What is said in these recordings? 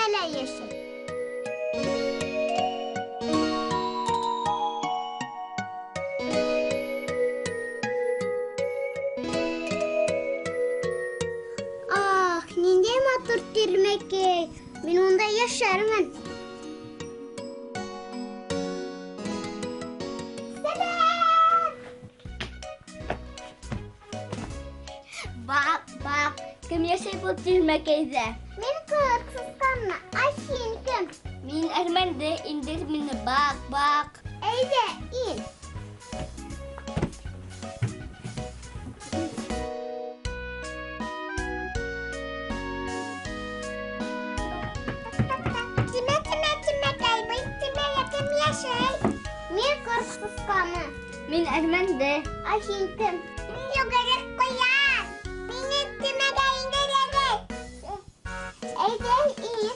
тирмәлә йәшәй. Ах, ниндәй матур тирмәкәй! Мин унда йәшәрмен. Сәләм! Баҡ, баҡ, кем йәшәй был тирмәкәйҙә? Мин ҡырҡ сысҡанмы, ә һин кем? Мин әрмәнде, индер мине, баҡ, баҡ. Әйҙә, ин. Тимә, тимә, тимәкәй, был тимәгә кем йәшәй? Мин ҡырҡ сысҡаны. Мин әрмәнде. Ә һин кем? Мин йүгерек ҡуян. Мине тимәгә индерегеҙ. Әйҙә, ин.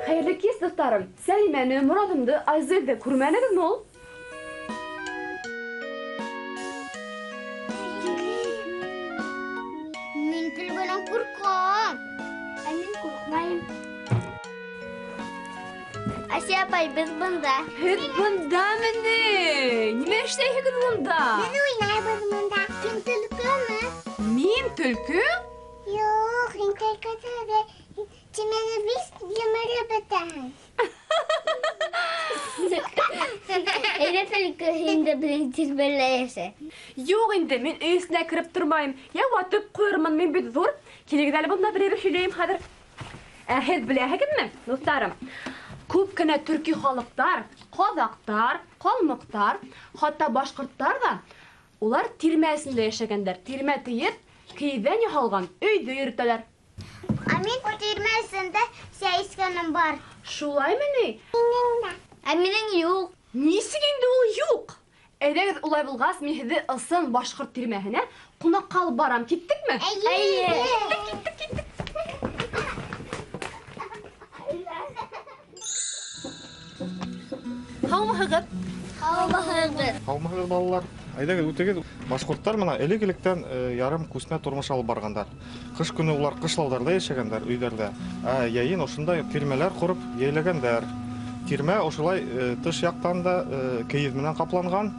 Хәйерле кис, дуҫтарым. Сәлимәне, Морадымды, Айзелде күрмәнегеҙме ул? Мин төлкөнән ҡурҡам. Ә мин ҡурҡмайым. Асия апай, беҙ бында. Һеҙ бындамы ни? Нимә эшләйһегеҙ бында? Беҙ уйнайбыҙ бында. Һин төлкөмө? Мин төлкө? Юҡ, һин төлкө түгел. Тимәне бик емереп бөтәһең. Әйҙә, төлкө, һин дә беҙҙең тирмәлә йәшә. Юҡ инде, мин өй эсенә кереп тормайым. Йә ватып ҡуйырмын, мин бит ҙур. Килегеҙ әле бында, берәй бер һөйләйем хәҙер. Ә һеҙ беләһегеҙме, дуҫтарым? Күп кенә төрки халыҡтар, ҡаҙаҡтар, ҡалмыҡтар, хатта башҡорттар ҙа улар тирмә эсендә йәшәгәндәр. Тирмә тейеп, кейеҙҙән яһалған өйҙө йөрөтәләр. Ә мин тирмә эсендә сәй эскәнем бар. Шулаймы ни? Минең дә. Ә минең юҡ. Нисек инде ул юҡ? Әйҙәгеҙ, улай булғас, мин һеҙҙе ысын башҡорт тирмәһенә ҡунаҡҡа алып барам. Киттекме? Эйе. Киттек, киттек, киттек. Һаумыһығыҙ? Һаумыһығыҙ. Һаумыһығыҙ, балалар. Әйҙәгеҙ, үтегеҙ. Башҡорттар мына элек-электән ярым күсмә тормош алып барғандар. Ҡыш көнө улар ҡышлауҙарҙа йәшәгәндәр, өйҙәрҙә. Ә йәйен ошондай тирмәләр ҡороп йәйләгәндәр. Тирмә ошолай тыш яҡтан да кейеҙ менән ҡапланған,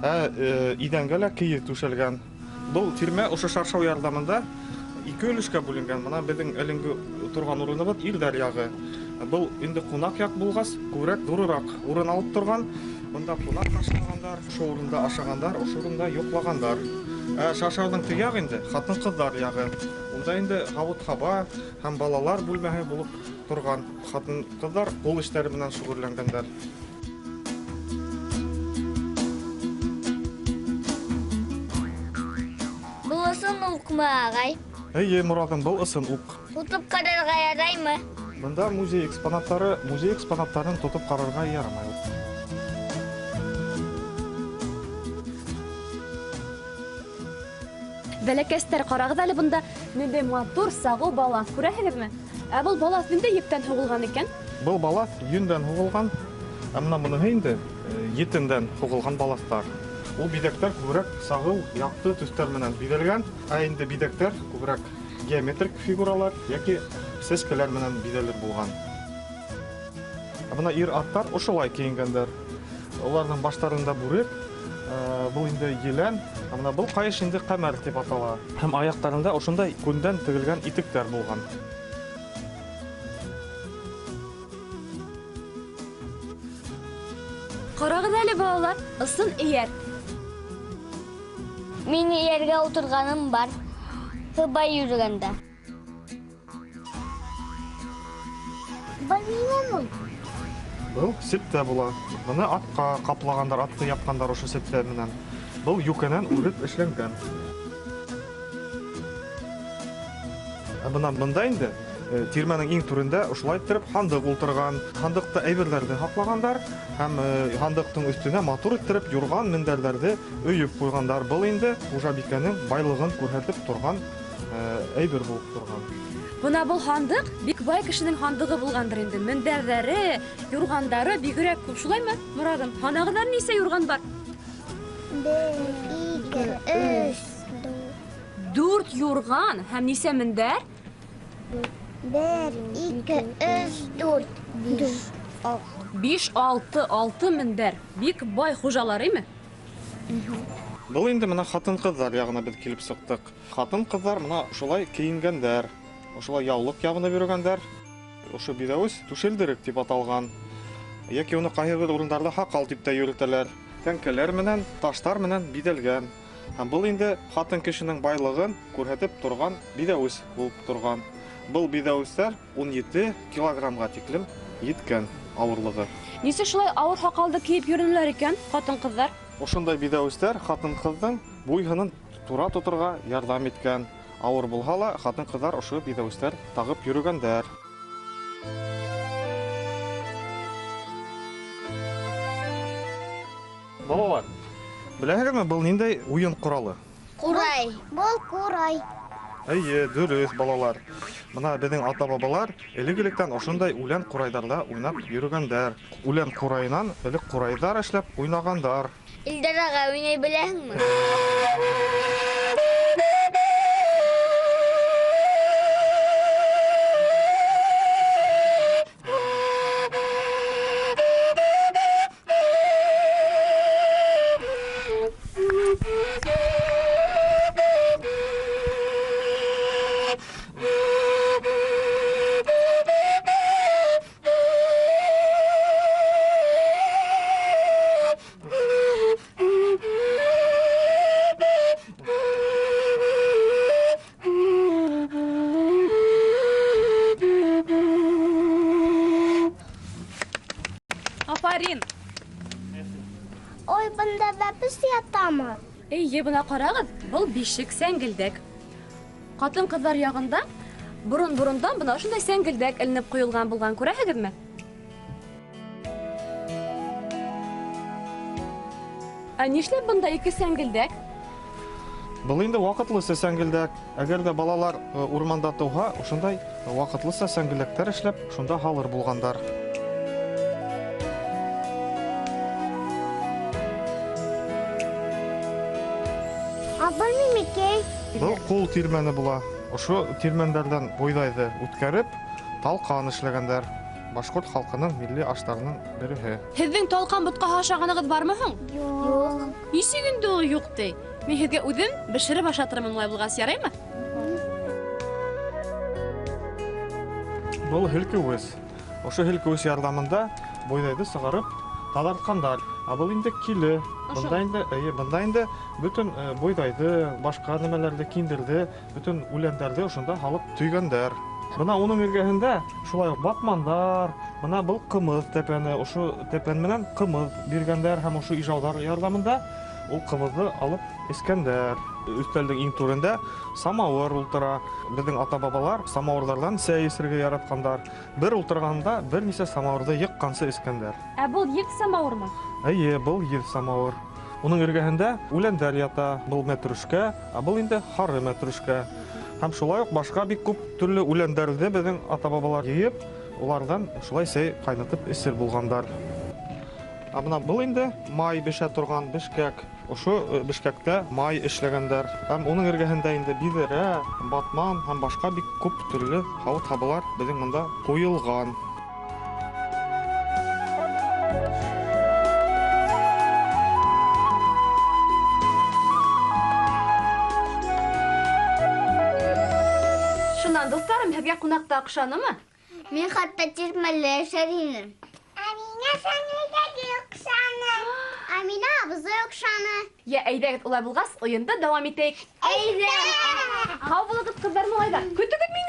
ә иҙәнгә лә кейеҙ түшәлгән. Был тирмә ошо шаршау ярҙамында ике өлөшкә бүленгән. Мына беҙҙең эленге торған урыныбыҙ ирҙәр яғы. Был инде ҡунаҡ яҡ булғас, күберәк ҙурыраҡ урын алып торған. Бында ҡунаҡ ҡаршылағандар, ошо урында ашағандар, ошо урында йоҡлағандар. Ә шаршауҙың теге яғы инде ҡатын-ҡыҙҙар яғы. Унда инде һауыт-һаба һәм балалар бүлмәһе булып торған. Ҡатын-ҡыҙҙар ҡул эштәре менән шөғөлләнгәндәр. Был ысын уҡмы, ағай? Эйе, Морадым, был ысын уҡ. Тотоп ҡарарға яраймы? Бында музей экспонаттары, музей экспонаттарын тотоп ҡарарға ярамай. Бәләкәстәр, ҡарағыҙ әле бында ниндәй матур сағыу балаҫ, күрәһегеҙме? Ә был балаҫ ниндәй ептән һуғылған икән? Был балаҫ йөндән һуғылған. Ә мына быныһы инде етендән һуғылған балаҫтар. Ул биҙәктәр күберәк сағыу, яҡты төҫтәр менән биҙәлгән. Ә инде биҙәктәр күберәк геометрик фигуралар йәки сәскәләр менән биҙәлер булған. Ә бына ир-аттар ошолай кейенгәндәр. Уларҙың баштарында бүрек, был инде елән, ә бына был ҡайыш инде ҡәмәр тип атала. Һәм аяҡтарында ошондай күндән тегелгән итектәр булған. Ҡарағыҙ әле, балалар, ысын эйәр. Мин эйәргә ултырғаным бар, һыбай йөрөгәндә. Был нимә ул? Был септә була. Быны атҡа ҡаплағандар, атты япҡандар ошо септә менән. Был йүкәнән үреп эшләнгән. Ә бына бында инде Тирмәнең иң түрендә ошолай иттереп һандыҡ ултырған. Һандыҡта әйберҙәрҙе һаҡлағандар һәм һандыҡтың өҫтөнә матур иттереп юрған мендәрҙәрҙе өйөп ҡуйғандар. Был инде хужабикәнең байлығын күрһәтеп торған әйбер булып торған. Бына был һандыҡ бик бай кешенең һандығы булғандыр инде. Мендәрҙәре, юрғандары бигерәк күп. Шулаймы, Морадым? Һанағыҙҙар нисә юрған бар? 1, 2, 3, 4 юрған һәм нисә мендәр? 1, 2, 3, 4, 5, 6. 5, 6, 6 мендәр. Бик бай хужалар, име? Был инде мына хатын-ҡыҙҙар яғына беҙ килеп сыҡтыҡ. Хатын-ҡыҙҙар мына шулай кейенгәндәр, ошолай яулыҡ ябынып йөрөгәндәр. Ошо биҙәүес түшелдерек тип аталған. Йәки уны ҡайһы бер урындарҙа һаҡал тип тә йөрөтәләр. Тәңкәләр менән, таштар менән биҙәлгән. Һәм был инде хатын кешенең байлығын күрһәтеп торған биҙәүес булып торған. Был биҙәүестәр 17 килограммға тиклем еткән ауырлығы. Нисек шулай ауыр һаҡалды кейеп йөрөнөләр икән ҡатын-ҡыҙҙар? Ошондай биҙәүестәр хатын-ҡыҙҙың буйһынын тура тоторға ярҙам иткән. Ауыр булһа ла хатын-ҡыҙҙар ошо биҙәүестәр тағып йөрөгәндәр. Балалар, беләһегеҙме, был ниндәй уйын ҡоралы? Ҡурай. Был ҡурай. Эйе, дөрөҫ, балалар. Бына беҙҙең ата-бабалар элек-электән ошондай үлән ҡурайҙарҙа уйнап йөрөгәндәр. Үлән ҡурайынан элек ҡурайҙар эшләп уйнағандар. Илдар ағай, уйнай беләһеңме? Афарин! Ой, бында бәпес ятамы? Эйе, бына ҡарағыҙ, был бишек сәңгелдәк. Ҡатын-ҡыҙҙар яғында борон-борондан бына ошондай сәңгелдәк эленеп ҡуйылған булған, күрәһегеҙме? Ә нишләп бында ике сәңгелдәк? Был инде ваҡытлыса сәңгелдәк. Әгәр ҙә балалар урманда тыуһа, ошондай ваҡытлыса сәңгелдәктәр эшләп, шунда һалыр булғандар. Ә был нимәкәй? Был ҡул тирмәне була. Ошо тирмәндәрҙән бойҙайҙы үткәреп, талҡан эшләгәндәр. Башҡорт халҡының милли аштарының береһе. Һеҙҙең талҡан бутҡаһы ашағанығыҙ бармы һуң? Юҡ. Нисек инде ул юҡ ти? Мин һеҙгә үҙем бешереп ашатырмын, улай булғас, яраймы? Был һелкеүес. Ошо һелкеүес ярҙамында бойҙайҙы сығарып таҙартҡандар. Ә был инде киле. Бында инде, эйе, бында инде бөтөн бойҙайҙы, башҡа нәмәләрҙе, киндерҙе, бөтөн үләндәрҙе ошонда һалып төйгәндәр. Бына уның эргәһендә шулай уҡ батмандар, бына был ҡымыҙ тәпәне, ошо тәпән менән ҡымыҙ биргәндәр һәм ошо ижауҙар ярҙамында ул ҡымыҙҙы алып эскәндәр. Өҫтәлдең иң түрендә самауыр ултыра. Беҙҙең ата-бабалар самауырҙарҙан сәй эсергә яратҡандар. Бер ултырғанда бер нисә самауырҙы йыҡҡансы эскәндәр. Ә был еҙ самауырмы? Эйе, был еҙ самауыр. Уның эргәһендә үләндәр ята. Был мәтрүшкә, ә был инде һары мәтрүшкә. Һәм шулай уҡ башҡа бик күп төрлө үләндәрҙе беҙҙең ата-бабалар йыйып, уларҙан шулай сәй ҡайнатып эсер булғандар. Ә бына был инде май бешә торған бешкәк. Ошо бешкәктә май эшләгәндәр. Һәм уның эргәһендә инде биҙрә, батман һәм башҡа бик күп төрлө һауыт-һабалар беҙҙең бында ҡуйылған. Шунан, дуҫтарым, һеҙгә ҡунаҡта оҡшанымы? Мин хатта тирмәлә йәшәр инем. Ә миңә сәңгелдәк оҡшаны. Ә миңә абзый оҡшаны. Йә, әйҙәгеҙ, улай булғас, уйынды дауам итәйек. Әйҙә! Һау булығыҙ, ҡыҙҙар, малайҙар. Көтөгөҙ мине.